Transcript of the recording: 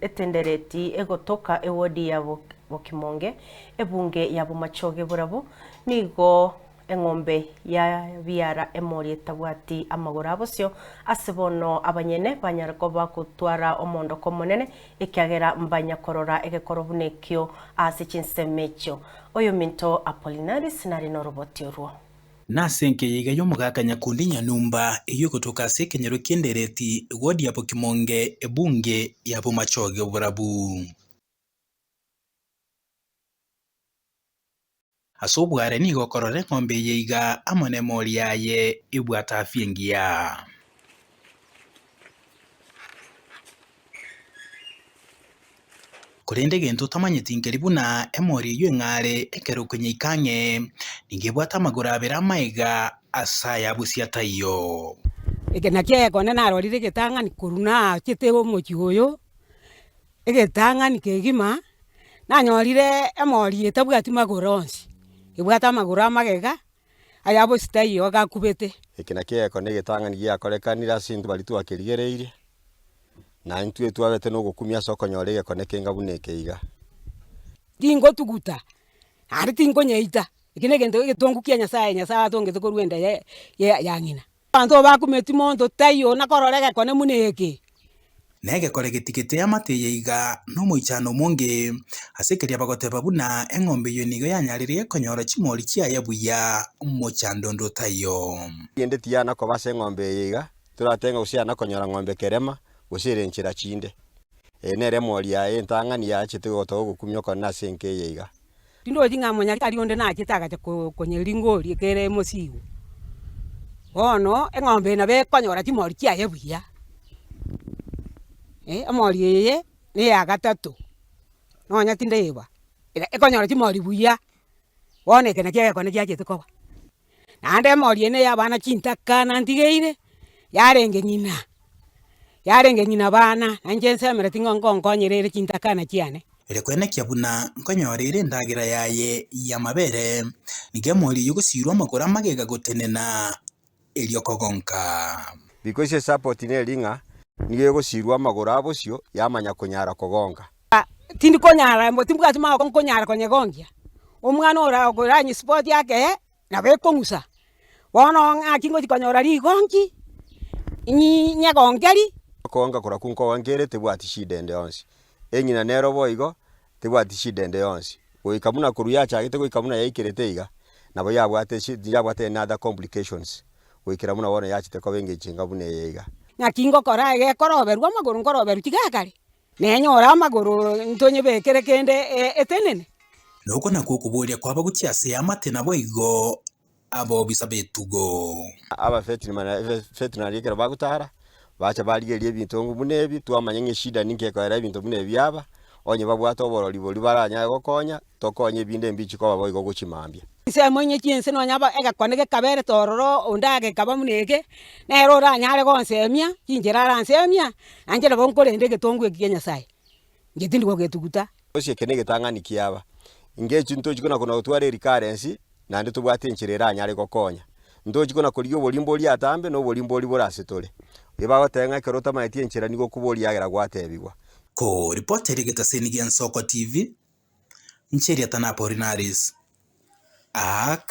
Etendereti egotoka ewodi ya Bokimonge, ebunge ya Bomachoge Borabu, nigo eng'ombe ya biara emori etabwati amagoro a bosio, ase bono abanyene banyare koba gotwara omoondoko omonene, ekiagera mbanya korora egekoro buna ekio ase chinsemo echio. Oyominto Apollinaris nare noroboti orwo. Nase enka eye iga y'omogaka Nyakundi Nyanumba, eyio egotoka ase ekenyoro ki'Endereti, ewodi ya Bokimonge, ebunge ya Bomachoge Oborabu. Ase obware nigo okorora eng'ombe eye iga amo nemori yaye ebwate afya engiya. Korende egento otamanyeti nkeri buna emori eyio eng'are ekero okonyeika ang'e, nigo ebwate amagoro abere amaega ase aya bosio ataiyo. Eke nakio egekone narorire egetang'ani korwa nachete omochie oyo, egetang'ani kegima, nanyorire emori etabwati magoro onsi, ebwate amagoro amagega, aya bosio taiyo gakubete. Eke nakio egekone egetang'ani giakorekanire ase intwe baria twakerigereirie. Na intwe twabete nogokumia ase okonyora egekone kenga buna eke iga. Tingotuguta, naende tinkonyeita, eki negento egetongu kia Nyasaye, Nyasaye atongete korwa enda ya ya ng'ina. Abanto bakumeti monto taiyo nakorora egekone buna eke. Na egekore getigete amate eye iga nomoichano omonge, ase keria bagoteba buna eng'ombe eyio nigo yanyarire konyora chimori chiaye buya, omochando onde otaiyo. Kende tiyana koba ase eng'ombe eye iga, Toratebe ng'a gose yana konyora ng'ombe kerema, gose ere enchera chinde. Eye nere emori yaye entang'ani yaachete gotoa ogokumia okonene ase enka eye iga. Tindochi ng'a monyagitari onde nachete agacha konyering'oria kere emosigo. Bono eng'ombe eye nabo ekonyora chimori chiaye buya, emori eye na eya gatato, nonya tindeba, ekonyora chimori buya, bono eke nakio egekone giachete koba. Naende emori eye ney'abana chintakana ntigeire, yarenge ng'ina, yarenge ng'ina bana, na inche nsemereti ng'a nkonkonyera ere chintakana chiane. Ere kwenekia buna nkonyora ere endagera yaye y'amabere, nigo emori eyio gosiirwa amagoro amagega gotenena erio kogonka. Because esupport neri ng'a nigo egosiirwa amagoro a bosio yamanya konyara kogonka. Tindi konyara timbwati magoko nkonyara konyegonkia, omwana ora okoranyisupport akeye. Nabo ekong'usa, bono ng'aki ngochia konyora rigonki, nyegonkeri. Okoonga korokwo nkoonka ere tebwati shida ende yonsi, eng'ina nero boigo tebwati shida ende yonsi, goika buna korwa yachagete goika buna yaikerete iga, nabo yabwate shi yabwate any other complications goikera buna bono yachete koba engencho enga buna eye iga. Ng'aki ngokora iga ekoroberwa amagoro nkoroberwa tiga akare. Nenyore amagoro ntonyebekere kende etenene. Na oko nakwo okoboria kwabo gochia ase eamate naboigo abobisa b'etugo. Aba veterinary ekero bagotara, bacha barigereria ebinto buna ebi, twamanya ng'a eshida ninki ekoera ebinto buna ebi biaba, onye babwate oborori boria baranyare gokonya, tokonye ebinde mbichi koba boigo gochia mambia. Ensemo inye chi'ense nonya egekone gekaberete ororo, onde agekaba buna eke, nere oranyare gonsemia, chinchera aransemia, na inche nabo nkorenda egetongwa eki kia Nyasaye, inche tindi gogetuguta. Gose eke negetang'ani kiaba, ingechi ntochi kona kona gotwara erikarensi, naende tobwate enchera eranyare gokonya. Ntochi kona korigia oborimbo oria atambe, na oborimbo oria bore ase tore. Ebagoteba ng'a ekero otamanyeti enchera nigo okoboria agera gwatebigwa. Koripotera egetaseni gia Nsoko TV, Ncheria Tanaporinaris, aka.